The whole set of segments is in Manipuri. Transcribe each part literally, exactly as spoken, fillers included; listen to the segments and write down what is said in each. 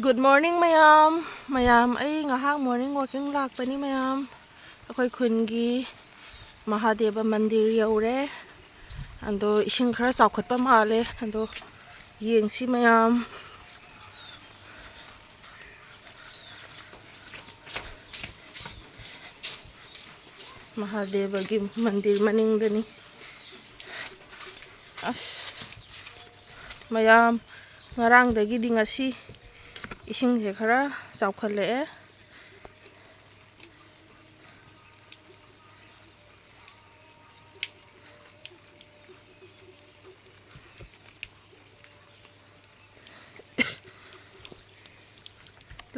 Good morning, ꯃꯌꯥꯝ꯫ ꯃꯌꯥꯝ, ꯑꯩ ꯉꯥꯏꯍꯥꯛ morning walking ꯂꯥꯛꯄꯅꯤ, ꯃꯌꯥꯝ꯫ ꯑꯩꯈꯣꯏ ꯈꯨꯟꯒꯤ ꯃꯍꯥꯗꯦꯕ ꯃꯟꯗꯤꯔ ꯌꯧꯔꯦ꯫ ꯑꯗꯣ ꯏꯁꯤꯡ ꯈꯔ ꯆꯥꯎꯈꯠꯄ ꯃꯥꯜꯂꯦ꯫ ꯑꯗꯣ ꯌꯦꯡꯁꯤ, ꯃꯌꯥꯝ꯫ ꯃꯍꯥꯗꯦꯕꯒꯤ ꯃꯟꯗꯤꯔ ꯃꯅꯤꯡꯗꯅꯤ꯫ ꯑꯁ, ꯃꯌꯥꯝ, ꯉꯔꯥꯡꯗꯒꯤꯗꯤ ꯉꯁꯤ ꯏꯁꯤꯡꯁꯦ ꯈꯔ ꯆꯥꯎꯈꯠꯂꯛꯑꯦ꯫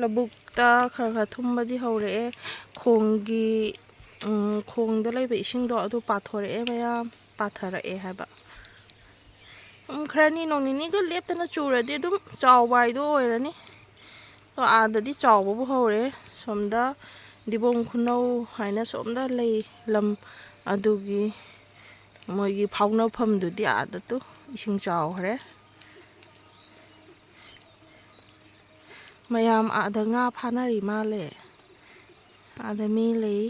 ꯂꯧꯕꯨꯛꯇ ꯈꯔ ꯈꯔ ꯊꯨꯝꯕꯗꯤ ꯍꯧꯔꯛꯑꯦ꯫ ꯈꯣꯡꯒꯤ, ꯎꯝ, ꯈꯣꯡꯗ ꯂꯩꯕ ꯏꯁꯤꯡꯗꯣ ꯑꯗꯨ ꯄꯥꯊꯣꯔꯛꯑꯦ, ꯃꯌꯥꯝ ꯄꯥꯊꯔꯛꯑꯦ ꯍꯥꯏꯕ꯫ ꯎꯝ, ꯈꯔꯅꯤ, ꯅꯣꯡ ꯅꯤꯅꯤꯒ ꯂꯦꯞꯇꯅ ꯆꯨꯔꯗꯤ ꯑꯗꯨꯝ ꯆꯥꯎꯕ ꯍꯥꯏꯗꯣ ꯑꯣꯏꯔꯅꯤ꯫ ꯑꯗꯣ ꯑꯥꯗꯗꯤ ꯆꯥꯎꯕꯕꯨ ꯍꯧꯔꯦ꯫ ꯁꯣꯝꯗ ꯗꯤꯕꯣꯡ ꯈꯨꯅꯧ ꯍꯥꯏꯅ ꯁꯣꯝꯗ ꯂꯩ ꯂꯝ ꯑꯗꯨꯒꯤ ꯃꯣꯏꯒꯤ ꯐꯥꯎꯅꯐꯝꯗꯨꯗꯤ ꯑꯥꯗ ꯇꯨ ꯏꯁꯤꯡ ꯆꯥꯎꯈ꯭ꯔꯦ꯫ ꯃꯌꯥꯝ ꯑꯥꯗ ꯉꯥ ꯐꯥꯅꯔꯤ ꯃꯥꯜꯂꯦ꯫ ꯑꯥꯗ ꯃꯤ ꯂꯩ꯫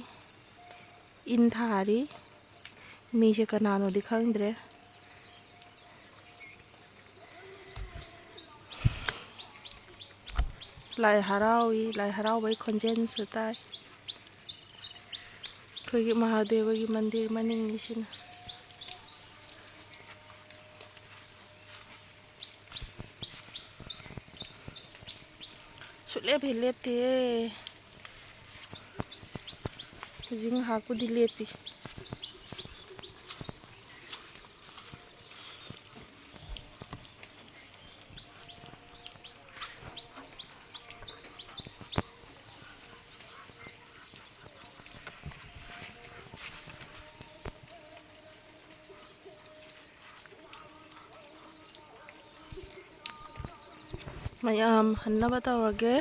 ꯏꯟ ꯊꯥꯔꯤ꯫ ꯃꯤꯁꯦ ꯀꯅꯥꯅꯣꯗꯤ ꯈꯪꯗ꯭ꯔꯦ꯫ ꯂꯥꯏ ꯍꯔꯥꯎꯏ, ꯂꯥꯏ ꯍꯔꯥꯎꯕꯒꯤ ꯈꯣꯟꯖꯦꯜꯁꯨ ꯇꯥꯏ꯫ ꯑꯩꯈꯣꯏꯒꯤ ꯃꯍꯥꯗꯦꯕꯒꯤ ꯃꯟꯗꯤꯔ ꯃꯅꯤꯡꯅꯤꯁꯤꯅ꯫ ꯁꯨꯛꯂꯦꯞ ꯍꯦꯛ ꯂꯦꯞꯇꯦ꯫ ꯍꯧꯖꯤꯛ ꯉꯥꯏꯍꯥꯛꯄꯨꯗꯤ ꯂꯦꯞꯄꯤ꯫ ꯃꯌꯥꯝ ꯍꯟꯅꯕ ꯇꯧꯔꯒꯦ꯫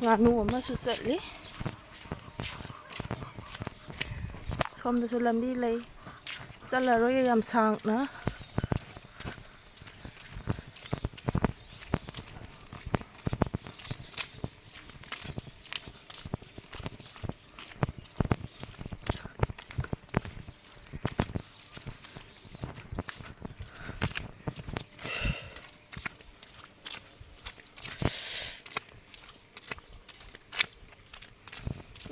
ꯉꯥꯅꯨ ꯑꯃꯁꯨ ꯆꯠꯂꯤ꯫ ꯁꯣꯝꯗꯁꯨ ꯂꯝꯕꯤ ꯂꯩ꯫ ꯆꯠꯂꯔꯣꯏꯒꯦ ꯌꯥꯝ ꯁꯥꯡꯅ꯫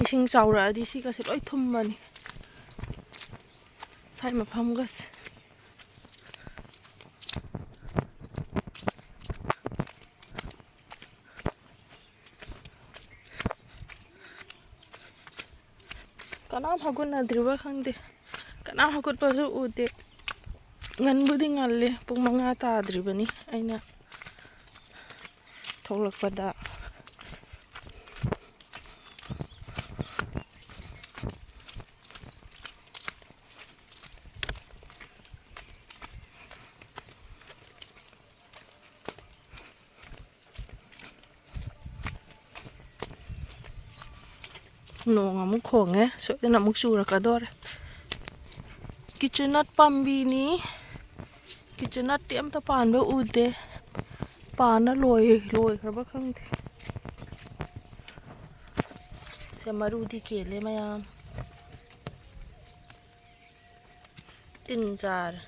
ꯏꯁꯤꯡ ꯆꯥꯎꯔꯛꯑꯗꯤ ꯁꯤꯒꯁꯦ ꯂꯣꯏ ꯊꯨꯝꯃꯅꯤ, ꯁ꯭ꯋꯥꯏ ꯃꯐꯝꯒꯁꯦ꯫ ꯀꯅꯥꯝ ꯍꯧꯒꯠꯅꯗ꯭ꯔꯤꯕ ꯈꯪꯗꯦ, ꯀꯅꯥꯝ ꯍꯧꯒꯠꯄꯁꯨ ꯎꯗꯦ꯫ ꯉꯟꯕꯨꯗꯤ ꯉꯜꯂꯦ, ꯄꯨꯡ ꯃꯉꯥ ꯇꯥꯗ꯭ꯔꯤꯕꯅꯤ ꯑꯩꯅ ꯊꯣꯛꯂꯛꯄꯗ꯫ ꯅꯣꯡ ꯑꯃꯨꯛ ꯈꯣꯡꯉꯦ, ꯁꯣꯏꯗꯅ ꯑꯃꯨꯛ ꯆꯨꯔꯛꯀꯗꯣꯔꯦ꯫ ꯀꯤꯆꯨꯅꯠ ꯄꯥꯝꯕꯤꯅꯤ꯫ ꯀꯤꯆꯨꯅꯠꯇꯤ ꯑꯝꯇ ꯄꯥꯟꯕ ꯎꯗꯦ꯫ ꯄꯥꯟꯅ ꯂꯣꯏ-, ꯂꯣꯏꯈ꯭ꯔꯕ ꯈꯪꯗꯦ꯫ ꯁꯦ ꯃꯔꯨꯗꯤ ꯀꯦꯜꯂꯦ ꯃꯌꯥꯝ꯫ ꯇꯤꯟ ꯆꯥꯔꯦ꯫